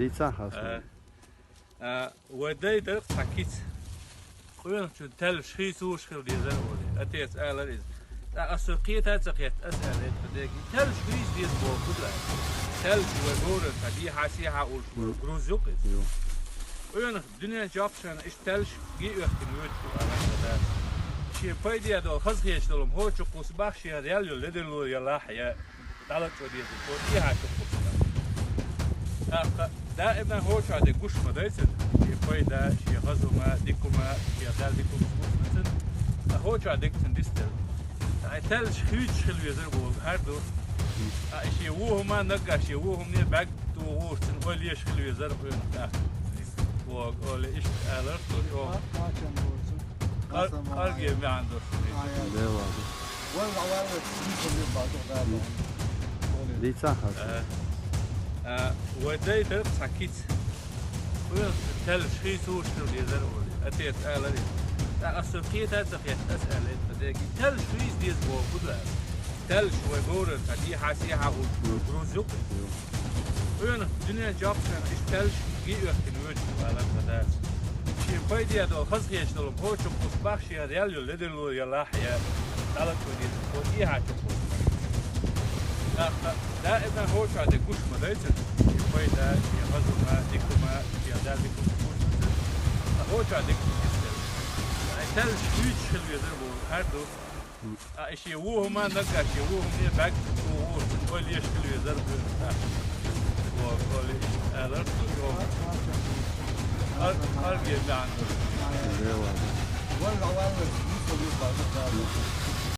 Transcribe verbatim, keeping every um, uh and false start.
Дийцахьа хьо. А, а, вай дай дар цхьа кица. Къонахчун таьллаш хийцалуш хила дезар олий. Отец аьлар иза. ТӀаккха ас цо кхета а ца кхетта, ас аьлар тха дега: «Таьллаш хийца деза боху кхузара». Таьллаш вай говрара цхьа дехьа-сехьа уллуш вара, груз ю-кх иза. Ю. Къонах дуьнен чохь шена иштта таьллаш гӀий оьхкина воьдуш ву аьлар тхан дас. Шен пайде долу хазахеташ долу хӀокху чу кхуссу бах, шен рел йолу ледарло ялахь я. ДӀалачо деза, цо тӀехьа чу кхуссу. ТӀаккха даима хӀокху чохь дерг гуш ма дайцара, шен пайда, шен хаза хӀума, дика хӀума, шен Далла дика хӀумнаш гуш ма дайцара, ткъа хӀокху чохь дерг цунна дицделла. Ткъа и таьллаш хийцаш хила везар боху хӀара ду. Ткъа и шен вон хӀума, наггахь шен вон хӀумане бӀаьрг тӀе гӀур цунна ойла еш хила везар къонах тӀаккха. Боху, олий, иштта аьлар цо чӀогӀа. Къар-, къарге маьӀна долуш. Дела ду. Дийцахьа хьо. А, а, вай дай дар цхьа кица. Къонахчун таьллаш хийцалуш хила дезар олий. Отец аьлар иза. ТӀаккха ас цо кхета а ца кхетта, ас аьлар тхан дега: «Таьллаш хийца деза боху кхузара». Таьллаш вай говрара цхьа дехьа-сехьа уллуш вара, груз ю-кх иза. Къонах дуьнен чохь шена иштта таьллаш гӀий оьхкина воьдуш ву аьлар тхан дас. Шен пайде долу хазахеташ долу хӀокху чу кхуссу бах, шен рел йолу ледарло ялахь я. ДӀалачо деза, цо тӀехьа чу кхуссу. ТӀаккха даима хӀокху чохь дерг гуш ма дайцара, шен пайда, шен хаза хӀума, дика хӀума, шен Далла дика хӀумнаш гуш ма дайцара, ткъа хӀокху чохь дерг цунна дицделла. Ткъа и таьллаш хийцаш хила везар боху хӀара ду. Ткъа и шен вон хӀума, наггахь шен вон хӀумане бӀаьрг тӀе гӀур цунна ойла еш хила везар боху тӀаккха. Боху, олий, иштта аьлар цо чӀогӀа. Къар-, къарге маьӀна долуш. Дела ду.